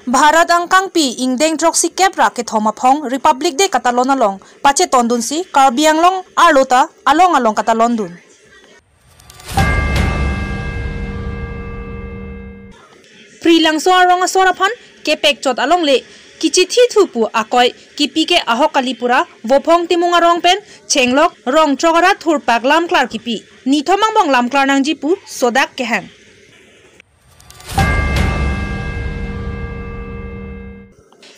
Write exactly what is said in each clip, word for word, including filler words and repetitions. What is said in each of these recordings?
Bharat angkangpi ingdeng throksi kep ra kethom aphong Republic Day katalon along pachetondunsi Karbi Anglong arlo ta along along katalondun. Phri Langso arong asor aphan kepek chot alongle kichithi thu pu akoi kipi ke ahok kalipura Vophong Timung arong pen Chenglok rong chok arat thurpak lamklar kipi. Nithom angbong lamklar nangji pu sodak kehang.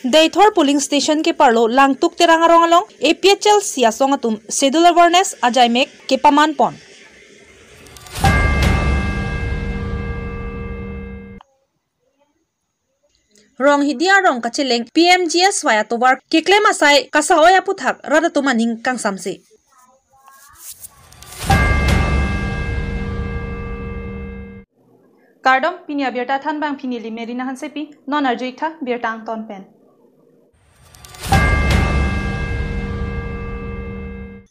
Deithor polling station keparlo Langtuk Terang arong along A P H L C asong atum schedule awareness ajaimek kepaman pon. Ronghidi arong kacheleng P M G S Y atovar keklem asai kasa-oi aphuthak rat atum aning kangsamse. Kardom, pini abirta thanbang pini Limerina Hansepi, non arju-ik tha birta angton pen.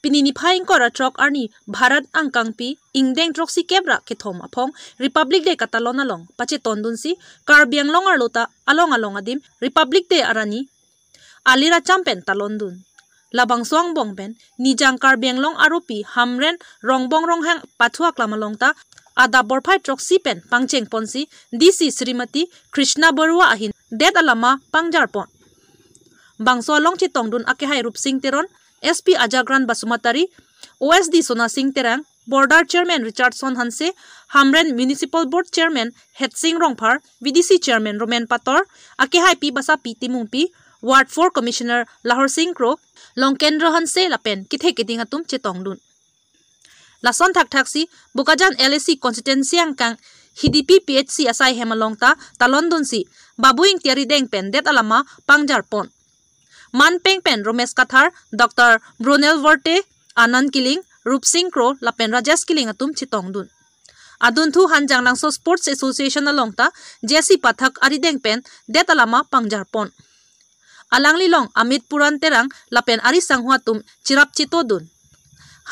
Pini niphai ingkoi ra throk arni Bharat angkangpi ingdeng throksi kep ra kethom aphong Republic Day katalon along pachetondunsi Karbi Anglong arlo ta along along adim Republic Day arani alir acham pen talondun. Labangso angbong pen Nijang Karbi Anglong aropi Hamren Rongbong Ronghang pathu aklam along ta adap porphai throksi pen pangcheng ponsi D C Srimati Krishna Barua ahin det alama pangjar pon. Bangso along chetongdun akehai Rupsing Teron, S P Ajagran Basumatary, O S D Sona Sing Terang, Border Chairman Richardson Hanse, Hamren Municipal Board Chairman Hetsing Rongphar, V D C Chairman Roman Pator, akehaipi Basapi Timungpi, Ward four Commissioner Lahor Sing Kro, Longkendra Hanse lapen kethe keding atum chetongdun. Lason thakthaksi Bokajan L A C constituency angkang Hidipi P H C asai hem along ta talondunsi Babu Ingti arideng pen det alama pangjar pon. Manpeng pen Romesh Kathar, Doctor Brunel Vorte, Anand Killing, Rupsing Kro lapen Rajesh Killing atum chetongdun. Adunthu Hanjanglangso Sports Association along ta J C Pathak arideng pen det alama pangjar pon. Alanglilong Amit Puran Terang lapen ari sangho atum cherap chetodun.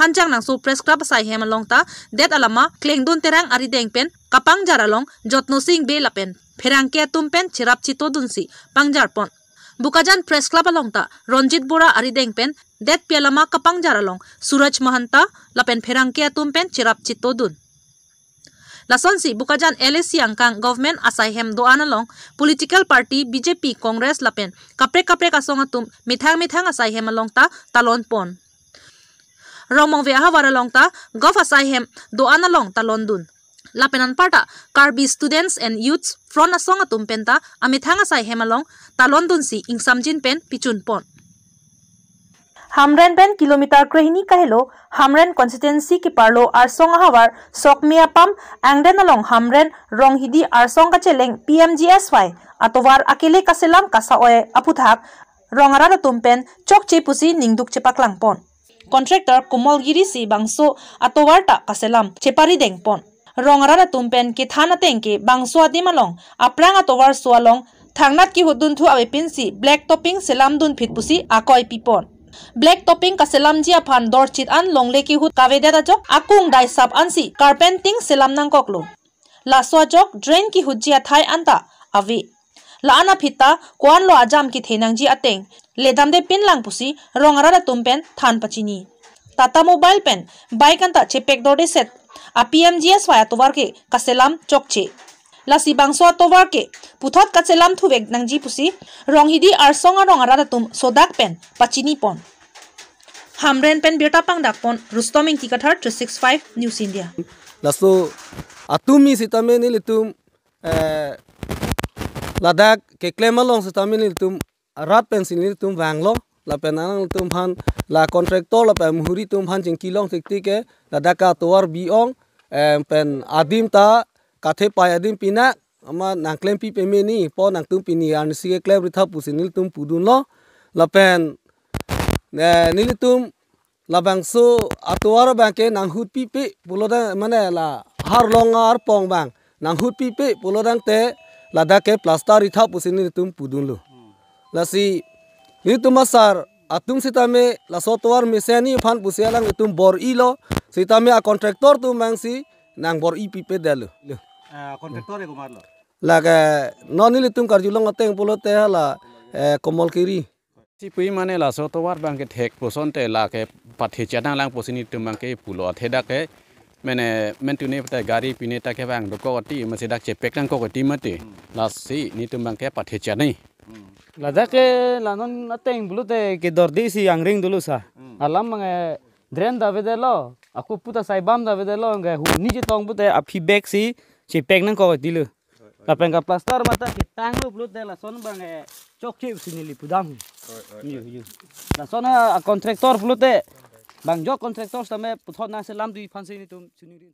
Hanjanglangso Press Club asai hem along ta det alama Klengdun Terang arideng pen kapangjar along Jotno Sing Bey lapen pherangke atum pen cherap chetodunsi pangjar pon. Bokajan Press Club along ta Ronjit Bora arideng pen detpi alama kapangjar along Suraj Mahanta lapen pherangke atum pen cherap chetodun. Lasonsi Bokajan L A C angkang government asai hem do-an along political party B J P, Congress lapen kaprek kaprek asong atum methang methang asai hem along ta talon pon. Rongmongve ahavar along ta gov asai hem do-an along talondun. Lapen anparta Karbi Students and Youths Front asong atum pen ta amethang asai hem along talondunsi ingsamjin pen pichun pon. Hamren pen kilometer krehini kahelo Hamren constituency keparlo Arsong ahavar Sokme apam angden along Hamren Ronghidi Arsong kacheleng P M G S Y atovar akele kaselam kasa-oi aphuthak rong arat atum pen chokche pusi ningduk chepaklang pon. Contractor Komol Giri si bangso atovar ta kaselam cheparideng pon. Rong arat atum pen kethan ateng ke bangso adim along aphrang atovar so along thangnat kehut dunthu avepinsi black topping selam dunphit pusi akoi pipon. Black topping kaselamji aphan dorchit an longle kehut kavedet ajok akung daisap ansi carpeting selam nangkoklo. Laso ajok drain kehutji athai anta ave. La-an aphi ta ko-anlo ajam kethe nangji ateng ledamde pinlang pusi rong arat atum pen than pachini. Tata Mobile pen bike anta chepek dordeset a P M G S Y atovar ke kaselam chokche. Lasi bangso atovar ke puthot kaselam thuvek nangji pusi Ronghidi Arsong arong arat atum sodak pen pachini pon. Hamren pen birta pangdak pon Rustom Ingti Kathar, three six five News India. Laso atumi sitame nelitum, eh, ladak keklem along sitame nelitum rat pensi nelitum vanglo, lapen alangtum aphan la contractor lapen muhuri atum aphan chingki long tiktik ke ladak atovar bi-ong, eh, pen adim ta kathepai adim pinak ama nangklempi peme ni po nangtum pini arnisi keklem ritha pusi nelitum pudunlo, lapen, eh, nelitum labangso atovar abang ke nanghut pipe pulo dang mane la harlong arpong abang nanghut pipe pulo dangte ladak ke plaster ritha pusi nelitum pudunlo. Lasi nelitum asar atum sitame laso atovar mesen ni aphan pusi alanglitum bor-ilo, sitame a contractor atum abangsi nangbor-i pipedetlo. Ah, contractor e komatlo? Lake non nelitum karjulong ateng pulote hala, eh, Komol Kiri. Si pu mane laso tovar abang ke thek puson te lake pathe chadang lang pusi nelitum abang ke pulo athe dak ke mene mentune pata gari pine ta ke bang dokok ati masi dak chepek nangkok ati mati. Lasi nelitum abang ke pathe chadang. Ladak ke la non ateng pulote kedorde si angring dolo sa. Alam abang, eh, drain ta avedetlo, ako puta sai bam ta avedetlo, nge hu ni chetong pute aphi bag si chepek nangkok ati lo. Lapen ka plaster mata ketanglo pulote lason abang, eh, chokche si neli pudam. Yo, yo. Lason a contractor pulote bang jok contractor sitame puthot nangselam tu iphan si nelitum sining rin.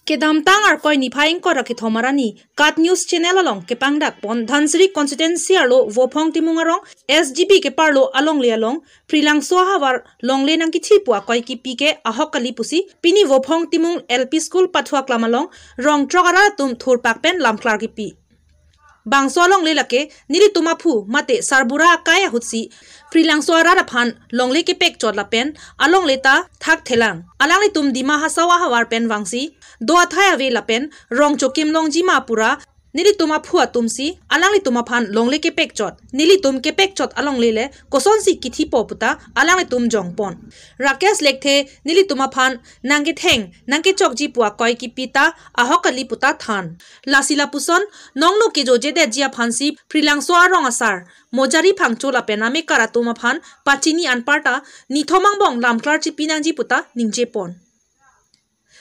Kedamtang Arkoi niphai ingkoi ra kethom arni KAT News Channel along kepangdak pon Dhansiri constituency arlo Vophong Timung arong S G B keparlo alongle along Prilangso ahavar longle nangkithi pu akoi kipi ke ahok kali pusi pini Vophong Timung L P School pathu aklam along rong throk arat atum thurpak pen lamklar kipi. Bangso alongle lake nelitum aphu mate sarbura akai ahutsi Prilangso arat aphan longle kepek chot lapen alongle ta thakthelang. Alanglitum Dima Hasao ahavar pen vangsi do athai ave lapen rong chokim longji ma pura nelitum aphu atumsi alanglitum aphan longle kepek chot. Nelitum kepek chot alongle le kosonsi kithipo puta alanglitum jongpon. Rakesh Lekthe nelitum aphan nangketheng nangkechokji pu akoi kipi ta ahok kali puta than. Lasi lapuson nongno kejojedetji aphansi Prilangso arong asar Mojari Phangcho lapen amekar atum aphan pachini anparta nithom angbong lamklar chipi nangji puta ningjepon.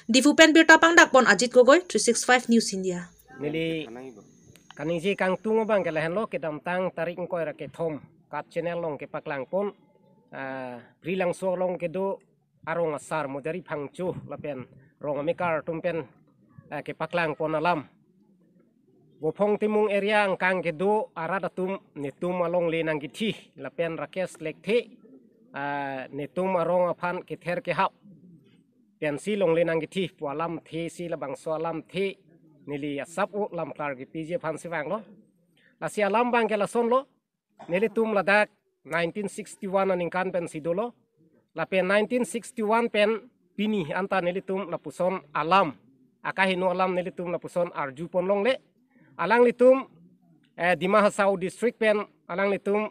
Diphu pen birta pangdakpon Ajit Gogoi, three six five News India. Neli kaningje kangtung abang ke lahenlo, kedamtang tarik ingkoi ra kethom KAT Channel along kepaklangpon, ah, Prilangso along kedo arong asar Mojari Phangcho lapen rong amekar atum pen, eh, kepaklangpon alam. Vophong Timung area angkang kedo arat atum netum alongle nangkithi lapen Rakesh Lekthe, eh, netum arong aphan kether kehap pensi longle nangkithi pu alamthe si labangso alamthe neli asap o lamklar kipiji aphansi vanglo. Lasi alam abang ke lasonlo. Nelitum ladak nineteen sixty-one aningkan pensi dolo. Lapen nineteen sixty-one pen pini anta nelitum lapuson alam, akaheno alam nelitum lapuson arjupon longle. Alanglitum, eh, Dima Hasao District pen alanglitum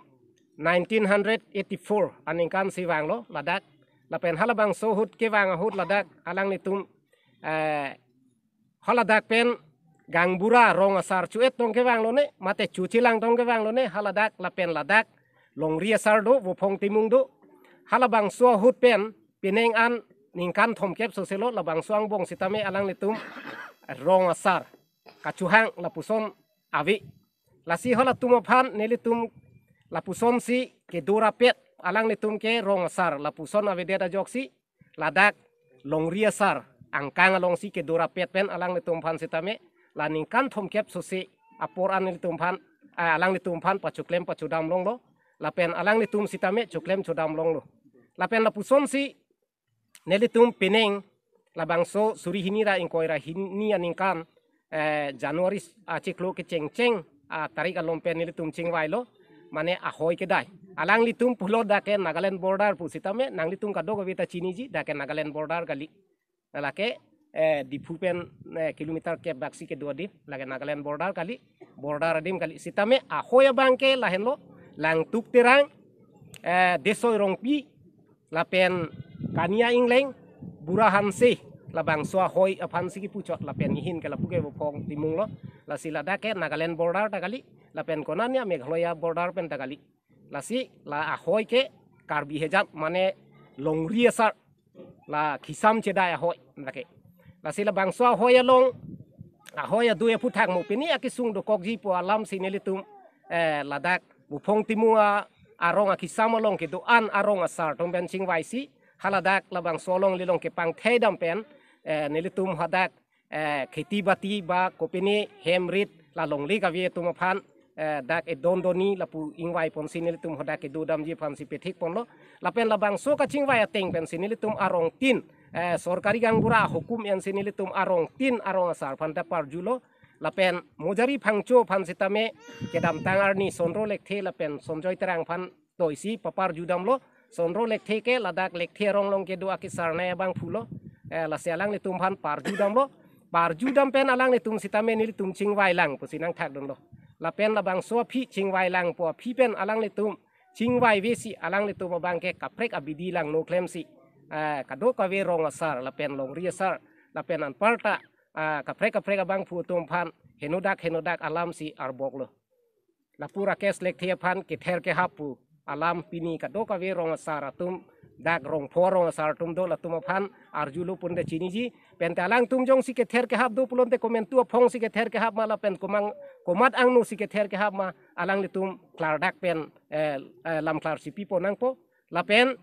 nineteen eighty-four aningkan si vanglo ladak. Lapen halabangso ahut kevang ahut ladak alanglitum, eh, haladak pen gaonbura rong asar cho-et tong kevanglo ne, mate chochelang tong kevanglo ne, haladak lapen ladak longri asar do, Vophong Timung do. Halabangso ahut pen penang an ningkan thomkep soselo, labangso angbong sitame alanglitum rong asar kachohang lapuson ave. Lasi halatum aphan nelitum lapusonsi kedo rapet, alanglitum ke rong asar lapuson avedet ajoksi ladak longri asar angkang alongsi kedo rapet pen alanglitum aphan sitame la ningkan thomkep sose apor an nelitum aphan, ah, alanglitum aphan pachoklem pachodam longlo. Lapen alanglitum sitame choklem chodam longlo. Lapen lapusonsi nelitum penang labangso suri hini ra ingkoi ra hini aningkan, eh, January achiklo kechengcheng, ah, tarik along pen nelitum chingvailo, mane ahoi kedai. Alanglitum pulo dak ke Nagaland border pu sitame, nanglitum kadokave ta chiniji, dak ke Nagaland border kali. Lake, eh, Diphu pen, eh, kilometer kep baksi kedo adim, lake Nagaland border kali, border adim kali. Sitame ahoi abang ke lahenlo, Langtuk Terang, eh, Desoi Rongpi, lapen Kania Ingleng, Bura Hanse, labangso ahoi aphansi kipu chot, lapen ihin ke lapu ke Vophong Timung lo, lasi ladak ke Nagaland border ta kali, lapen konatne Meghalaya border pen ta kali. Lasi la ahoi ke Karbi hejat mane longri asar la kisam chedai ahoi lake. Lasi labangso ahoi along, ahoi adui aphuthak mo pini akesung dokokji pu alamsi nelitum, eh, ladak Vophong Timung a-, arong akisam along kedo-an arong asar atum pen chingvaisi, haladak labangso alongle along kepangthei dam pen, eh, nelitum hadak, eh, kheti bati ba kopine hem rit la longle kave atum aphan, eh, dak edon doni lapu ingvaiponsi nelitum hadak kedo damji aphansi pethekponlo. Lapen labangso kachingvai ateng pensi nelitum arong tin, eh, sorkari gaonbura hukum ensi nelitum arong tin arong asar aphan ta parjulo. Lapen Mojari Phangcho aphan sitame kedamtang arni Sondro Lekthe lapen Sonjoy Terang aphan toisi paparju damlo. Sondro Lekthe ke ladak Lekthe arong along kedo akesar nai abangphu lo. Eh, lasi alanglitum aphan parju damlo. Parju dam pen alanglitum sitame nelitum chingvai lang pusi nangthakdunlo. Lapen labangso aphi chingvai lang pu aphi pen alanglitum chingvai vesi alanglitum abang ke kaprek abidi langno klemsi, eh, kadokave rong asar lapen longri asar lapen anparta, ah, kaprek kaprek abangphu atum aphan henodak henodak alamsi arboklo. Lapu Rakesh Lekthe aphan kether kehap pu alam pini kadokave rong asar atum, dak rong pho rong asar atum do, latum aphan arjulo pun de chiniji. Pente alangtum jongsi kether kehap do pulote komantu aphongsi kether kehap ma lapen komang komat angnosi kether kehap ma, alanglitum klardak pen, eh, eh, lam klarsi pipo nangpo. Lapen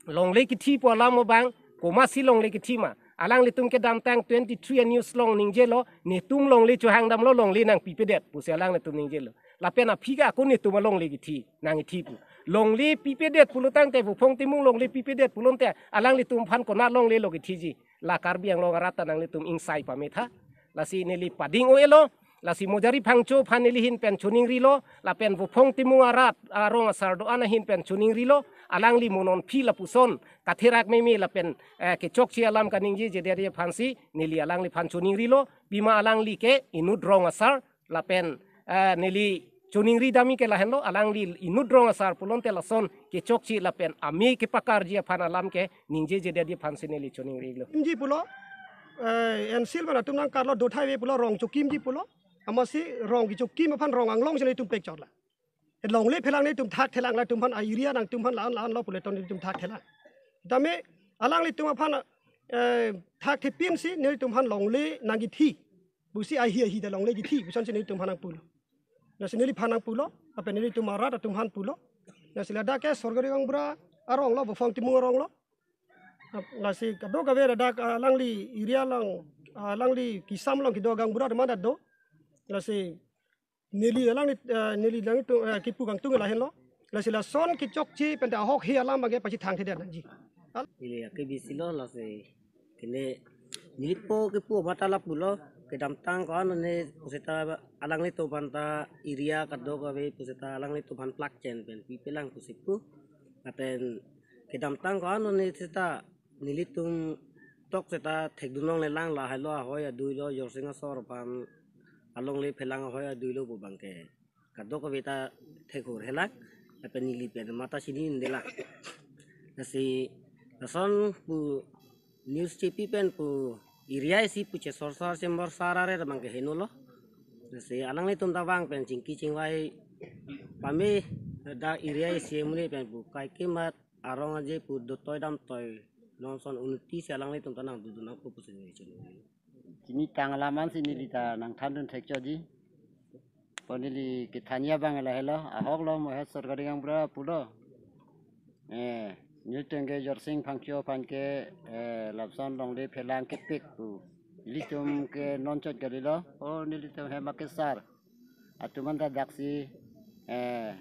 longle kithi pu alam abang, komatsi longle kithi ma? Alanglitum kedamtang twenty-three news along ningjelo, netum longle chohang damlo, longle nangpipedet pusi alanglitum ningjelo. Lapen aphi ke ako netum alongle kithi nangkithi pu. Longle pipedet pulo tangte, Buphong Timung longle pipedet pulote alanglitum aphan konat longlelo kithiji? La Karbi Anglong arat ta nanglitum ingsai pametha. Lasi neli pading-o-elo. Lasi Mojari Phangcho aphan neli ahin pen choningrilo, lapen Buphong Timung arat arong asar do-an ahin pen choningrilo, alangli mo non aphi lapuson katherak meme lapen, eh, kechokche alam kaningjejedet aphansi neli alangliphan choningrilo. Pima alangli ke inut rong asar, lapen, eh, neli choningri dam ke lahenlo, alangli inut rong asar pulote lason kechokche lapen ame kepakarji aphan alam ke ningjejedet aphansi neli choningrilo. Kimji pulo, eh, N C L mana atum nangkarlo, dothai ave pulo, rong chokimji pulo. Amatsi rong kechokim aphan rong anglongsi nelitum pekchotlo. Longle phelang nelitum thakthelang, latum aphan a-area nangtum aphan la-an la-anlo pulote nelitum thakthelang. Tame alanglitum aphan, eh, thakthepinsi nelitum aphan longle nangkithi pusi, ahi ahi ta longle kithi pusonsi nelitum aphan nangpulo. Lasi neliphan nangpulo, lapen nelitum arat atum aphan pulo. Lasi ladak ke Sorgari Gaonbura aronglo, Buphong Timung aronglo. Lasi kadokave ladak, ah, alangli area along, ah, alangli kisam along kedo gaonbura atum an ta do. Lasi neli alangli, ah, neli alangli tu, ah, kipu kangtung lahenlo. Lasi lason kechokche pente ahokhe alam abang ke pachethangthedet nangji. Neli ake bisilo, lasi kene nelipo kipu abang ta lapulo, kedamtang ko-an ne pusita alanglitum aphan ta area kadokave pusita alanglitum aphan plak chen pen pipelang pusi pu. Lapen kedamtang ko-an ne sita nelitum tok seta thekdun longlelang, lahelo ahoi aduilo, Jorsing asor aphan alongle phelang ahoi aduilo pu abang ke kadokave ta thekhor helang, lapen neli pen mata chini-un-edelang. Lasi lason pu news chepi pen pu area isi pu chesorsar chemorsar aret abang ke henolo. Lasi alanglitum ta vang pen chingki chingvai pame, dak area isi amonit pen pu kaike mat arong aje pu dotoi damtoi, non ason unnoti si alanglitum ta nangdodun nangpo pusi neli chini. Chini tang alam ansi neli ta nangthandun thekchotji. Pu neli kethanji abang lahelo, ahoklo mo he Sorgari Gaonbura pulo. Eh, nelitum ke Jorsing Phangcho aphan ke, eh, lapuson longle phelang kepik pu. Nelitum ke non chot kalilo, o nelitum hem akesar atum an ta daksi, eh,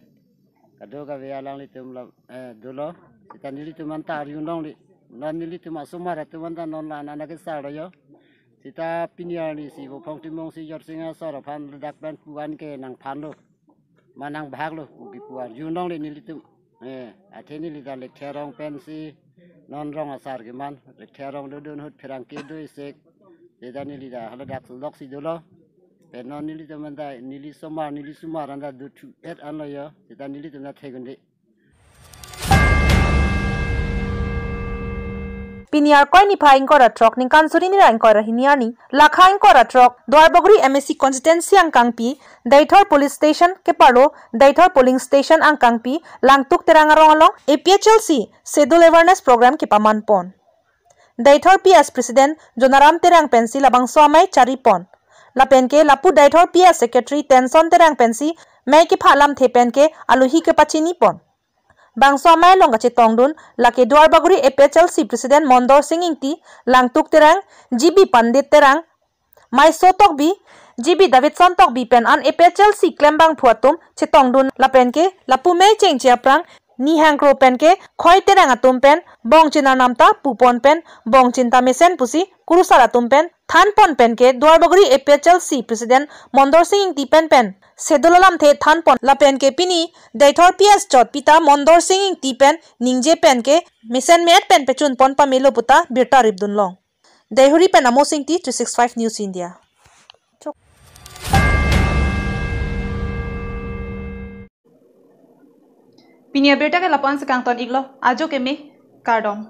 kadokave alanglitum la, eh, dolo. Sita nelitum an ta arjulongle. Non nelitum asomar atum an ta non la-an akesar lo jo. Sita pini arni si Buphong Timung si Jorsing asor aphan ladak pen pu-an ke nangphanlo, ma nangbhaglo pu kipu arjulongle nelitum. Eh, athe neli ta Lekthe arong pensi non rong asar keman, Lekthe arong dodun ahut pherangke do isek. Sita neli ta haladak loksi dolo. Pen non nelitum an ta neli somar, neli somar an ta dothu-et anlo jo. Sita nelitum ta thek-un-e. Pini Arkoi niphai ingkoi ra throk, ningkan suri hini ra ingkoi ra hini arni, lakha ingkoi ra throk, Duarbagori M A C constituency angkangpi, Deithor Police Station keparlo, Deithor Polling Station angkangpi, Langtuk Terang arong along, A P H L C Schedule Awareness Program kepaman pon. Deithor P S President Jonaram Terang pensi labangso amei chari pon. Lapen ke lapu Deithor P S Secretary Tenson Terang pensi mei kepha alamthe pen ke alohi kepachini pon. Bangso amei along kachetongdun, lake Duarbagori A P H L C President Mondor Sing Ingti, Langtuk Terang, G B Pandit Terang, Maiso Tokbi, G B Davidson Tokbi pen an A P H L C klembangphu atum chetongdun lapen ke lapu mei chengche aphrang Nihang Kro pen ke Khoi Terang atum pen Bongchin arnam ta pupon pen Bongchin ta mesen pusi kurusar atum pen thanpon pen ke Duarbagori A P H L C President Mondor Sing Ingti pen pen Schedule alamthe thanpon lapen ke pini Deithor P S chotpi ta Mondor Sing Ingti pen ningje pen ke mesen me-et pen pechunpon pamelo puta birta ripdunlong. Deihori pen Amos Ingti, three six five News India. Pini abirta ke lapu-an si kangton iklo, ajo keme, kardom.